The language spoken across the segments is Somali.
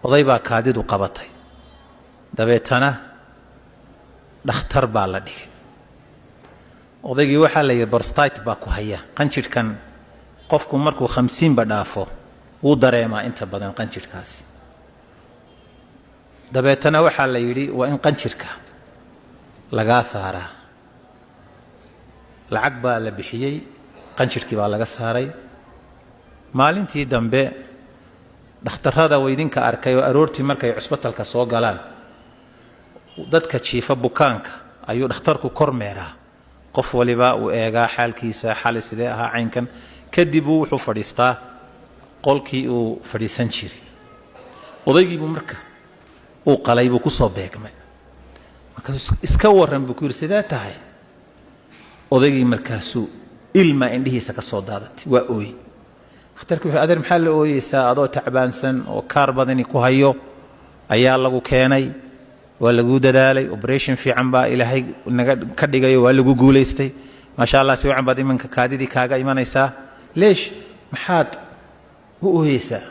Oday baa kaadidu qabatay, dabeetana dhakhtar baa la dhigay. Odaygii waxaa la yidhi, "Prostate baa ku haya." Qanjidhkan qofku markuu 50ba dhaafo wuu dareemaa inta badan qanjidhkaasi. Dabeetana waxaa la yidhi, "Waa in qanjirka lagaa saaraa." Lacag baa la bixiyey, qanjirhkii baa laga saaray. Maalintii dambe dhakhtarrada waydinka arkay oo aroortii markay cusbatalka soo galaan, dadka jiifa bukaanka ayuu dhakhtarku kormeeraa, qof waliba uu eegaa xaalkiisa, xali sidee ahaa, caynkan. Kadib uu wuxuu fadhiistaa qolkii uu fadhiisan jiray. Odaygiibuu marka uu qalay buu ku soo beegmay. Markaasuu, "Iska warran," buu ku yidhi, "sidee tahay?" Odaygii markaasuu ilmaa indhihiisa ka soo daadatay, waa ooyey. Dhakhtarkii wuxuu, "Adeer, maxaa la ooyeysaa? Adoo tacbaansan oo kaar badani ku hayo ayaa lagu keenay, waa laguu dadaalay, operation fiican baa Ilaahay naga ka dhigayo, waa lagu guulaystay, maasha Allah, si wacan baad iminka kaadidii kaaga imanaysaa. Leesh, maxaad u ooyeysaa?"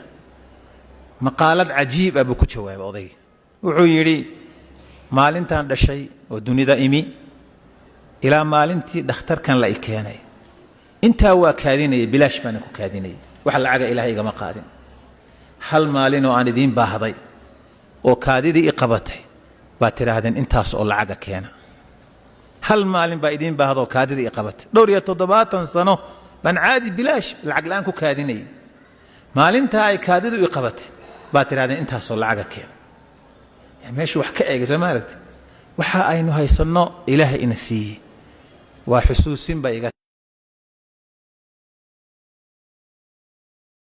Maqaalad cajiib ah buu ku jawaabay odaygii. Wuxuu yidhi, "Maalintaan dhashay oo dunida imi ilaa maalintii dhakhtarkan la i keenay, intaa waa kaadinayay, bilaash baana ku kaadinayay, wax lacaga Ilaahay igama qaadin. Hal maalin oo aan idiin baahday oo kaadidii i qabatay baad tidhaahdeen intaas oo lacaga keena. Hal maalin baa idiin baahda oo kaadidii i qabatay. Dhowr iyo 70 sano baan caadi bilaash lacag la'aan ku kaadinayay. Maalintaa ay kaadidu i qabatay baad tidhahdeen intaasoo lacaga keena." Meeshu wax ka eegay, soo ma aragti? Waxa aynu haysanno Ilaahay ina siiyey, waa xusuusin baa iga.